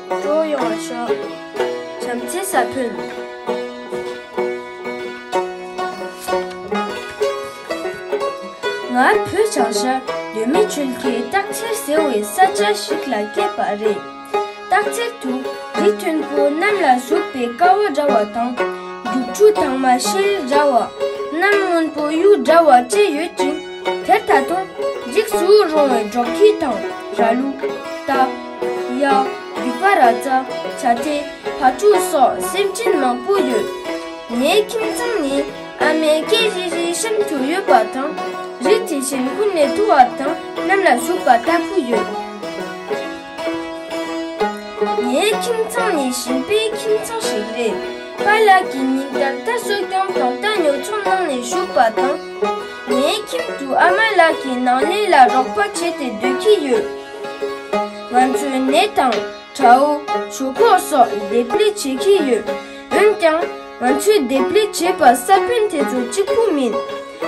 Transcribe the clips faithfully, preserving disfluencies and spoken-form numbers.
སྤྲོ་ཡོང་བ་ཤོག་བྱམས་བརྩེའི་ས་བོན། ང་བོད་བྱང་ཤར་མདོ་སྨད་ཆོལ་ཁའི་སྟག་འཚེར་ཟེར་བའི་ས་ཆ་ཞིག་ལ་སྐྱེས་པ་རེད། སྟག་འཚེར་དུ་རི་མཐོན་པོ་གནམ་ལ་ཟུག་པའི་ཀ་བ་འདྲ་བ་དང་། རྒྱུག་ཆུ་དྭངས་མ་ཤེལ་འདྲ་བ། གནམ་སྔོན་པོ་གཡུ་འདྲ་བ་བཅས་ཡོད་ཅིང་། དེར་ད་དུང་འཇིགས་སུ་རུང་བའི་འབྲོག་ཁྱི་དང་ར་ལུག་རྟ། གཡག་རྒྱུག་པ་ར་ཙ་བྱ་དེ་བ་ཕྲུག་སོགས་སེམས་ཅན་མང་པོ་ཡོད། ངའི་ཁྱིམ་ཚང་ནི་ཨ་མའི་སྐད་རིག་རིག་གཤམ་དུ་ཡོད་པ་དང་། རི་དེ་བཞིན་ཀུན་ནས་མཐོ་བ་དང་གནམ་ལ་ཟུག་པ་ལྟ་བུ་ཡོད། ངའི་ཁྱིམ་ཚང་ནི་ཞིང་པའི་ཁྱིམ་ཚང་ཞིག་རེད། པཱ་ལགས་ཀྱིས་ཉིན་ལྟར་རྟ་གསོ་སྐྱོང་དང་རྟ་ཉོ་ཚོང་གནང་ནས་བཞུགས་པ་དང་། ངའི་ཁྱིམ་དུ་ཨ་མ་ལགས་ཀྱིས་ནང་ལས་ལ་རོགས་པ་བྱས་ཏེ་སྡོད་ཀྱི་ཡོད། ང་ཚོའི་ནས་དང་དྲའོ། ཞོག་ཁོག་སོགས་འདེབས་ལས་བྱེད་ཀྱི་ཡོད། འོན་ཀྱང་། ང་ཚོས་འདེབས་ལས་བྱས་པ་ས་བོན་དེ་ཚོ་གཅིག་པུ་མིན།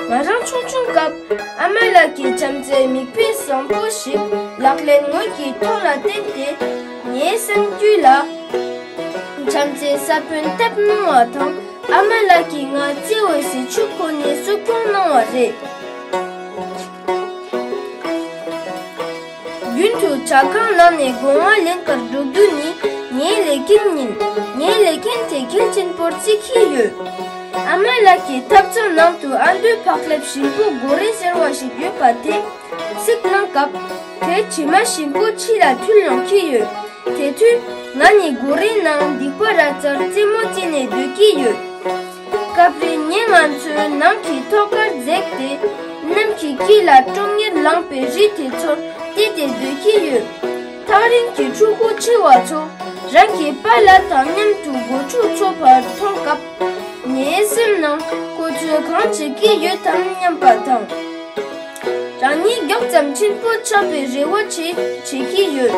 ང་རང་ཆུང་ཆུང་སྐབས་ཨ་མ་ལགས་ཀྱིས་བྱམས་བརྩེའི་མིག་དཔེ་བཟང་པོ་ཞིག་ལག་ལེན་དངོས་ཀྱི་ཐོག་ལ་བསྟན་ཏེ། ངའི་སེམས་རྒྱུད་ལ་བྱམས་བརྩེའི་ས་བོན་བཏབ་གནང་བ་དང་། ཨ་མ་ལགས་ཀྱིས་ང་བརྩེ་བའི་ཟས་མཆོད་ཁོ་ནས་གསོ་སྐྱོང་གནང་བ་རེད། རྒྱུན་དུ་ཇ་ཁང་ནང་ནས་སྒོ་ང་ལེན་པར་འགྲོ་རྒྱུ་ནི་ངའི་ལས་འགན་ཡིན། ངའི་ལས་འགན་དེ་གལ་ཆེན་པོར་བརྩི་གི་ཡོད། ཨ་མ་ལགས་ཀྱི་ཐབ་ཚང་ནང་དུ་ཨ་མདོའི་བག་ལེབ་ཞིམ་པོ་གོ་རེ་ཟེར་བ་ཞིག་ཡོད་པ་དེ་བསྲེགས་གནང་སྐབས། དེ་དྲི་མ་ཞིམ་པོ་ཕྱི་ལ་འཐུལ་ཡོང་གི་ཡོད། དེ་དུས་ང་ནི་སྒོ་རའི་ནང་སྡིག་པ་ར་ཙར་རྩེད་མོ་རྩེ་ནས་སྡོད་ཀྱི་ཡོད། སྐབས་རེ་ངས་ང་ཚོའི་ནང་གི་ཐོག་ཁར་འཛེགས་ཏེ། གནམ་གྱི་དཀྱིལ་ལ་ཀྲོང་ངེར་ལངས་པའི་རི་དེ་ཚོར་བལྟས་ཏེ་སྡོད་ཀྱི་ཡོད། ཐག་རིང་གི་ཕྲུ་གུ་ཆེ་བ་ཚོ་རང་གི་པཱ་ལགས་དང་མཉམ་དུ་སྒོ་ཕྱུགས་འཚོ་བར་མཐོང་སྐབས། ངའི་སེམས་ནང་ཁོ་ཚོས་གང་བྱེད་ཀྱི་ཡོད་དམ་སྙམ་པ་དང་། རང་ཉིད་མགྱོགས་ཙམ་ཆེན་པོ་ཆགས་པའི་རེ་བ་བྱེད་བྱེད་ཀྱི་ཡོད།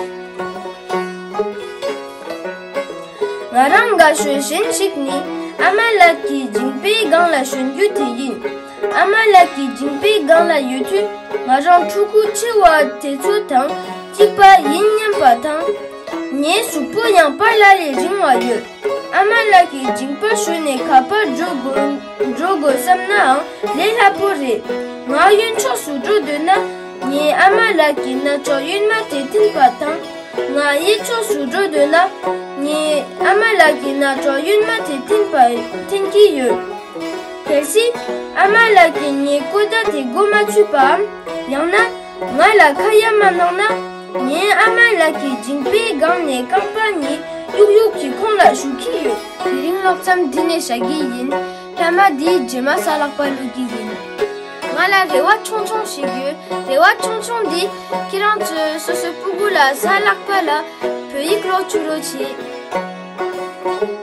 ང་རང་དགའ་ཤོས་གཞན་ཞིག་ནི་ཨ་མ་ལགས་ཀྱི་མཇིང་པའི་སྒང་ལ་ཞོན་རྒྱུ་དེ་ཡིན། ཨ་མ་ལགས་ཀྱི་མཇིང་པའི་སྒང་ལ་ཡོད་དུས་ང་རང་ཕྲུ་གུ་ཆེ་བ་དེ་ཚོ་དང་གཅིག་པ་ཡིན་སྙམ་པ་དང་། ངའི་གཟུགས་པོ་ཡང་པཱ་ལགས་ལས་རིང་བ་ཡོད། ཨ་མ་ལགས་ཀྱི་མཇིང་པ་ཞོན་ནས་ག་པར་འགྲོ་དགོས་འགྲོ་དགོས་བསམ་ནའང་ལས་སླ་པོ་རེད། ང་གཡོན་ཕྱོགས་སུ་འགྲོ་འདོད་ན། ངའི་ཨ་མ་ལགས་ཀྱི་རྣ་ཅོག་གཡོན་མ་དེ་འཐེན་པ་དང་། ང་གཡས་ཕྱོགས་སུ་འགྲོ་འདོད་ན། ངའི་ཨ་མ་ལགས་ཀྱི་རྣ་ཅོག་གཡོན་མ་དེ་འཐེན་པ་འཐེན་གྱི་ཡོད། གལ་སྲིད་ཨ་མ་ལགས་ཀྱིས་ངའི་བཀོད་བརྡ་དེ་མགོ་མ་ཚོས་པའམ། ཡང་ན། ང་ལ་ཁ་ཡ་མ་གནང་ན། ངའི་ཨ་མ་ལགས་ཀྱི་མཇིང་པའི་སྒང་ནས་རྐང་པ་གཉིས་གཡུག་གཡུག་གིས་ཁོང་ལ་གཞུ་གི་ཡོད། དེ་རིང་ཀློག་མཚམས་འདི་ནས་བཞག་གི་ཡིན། ཐ་མ་འདིའི་རྗེས་མ་གཟའ་ལྷག་པ་ཀློག་གི་ཡིན། ང་ལ་རེ་བ་ཆུང་ཆུང་ཞིག་ཡོད། རེ་བ་ཆུང་ཆུང་འདི་ཁྱེད་རང་ཚོས་སོ་སོའི་སྤུ་གུ་ལ་གཟའ་ལྷག་པ་ལ་བོད་ཡིག་ཀློག་བཅུག་རོགས་བྱེད།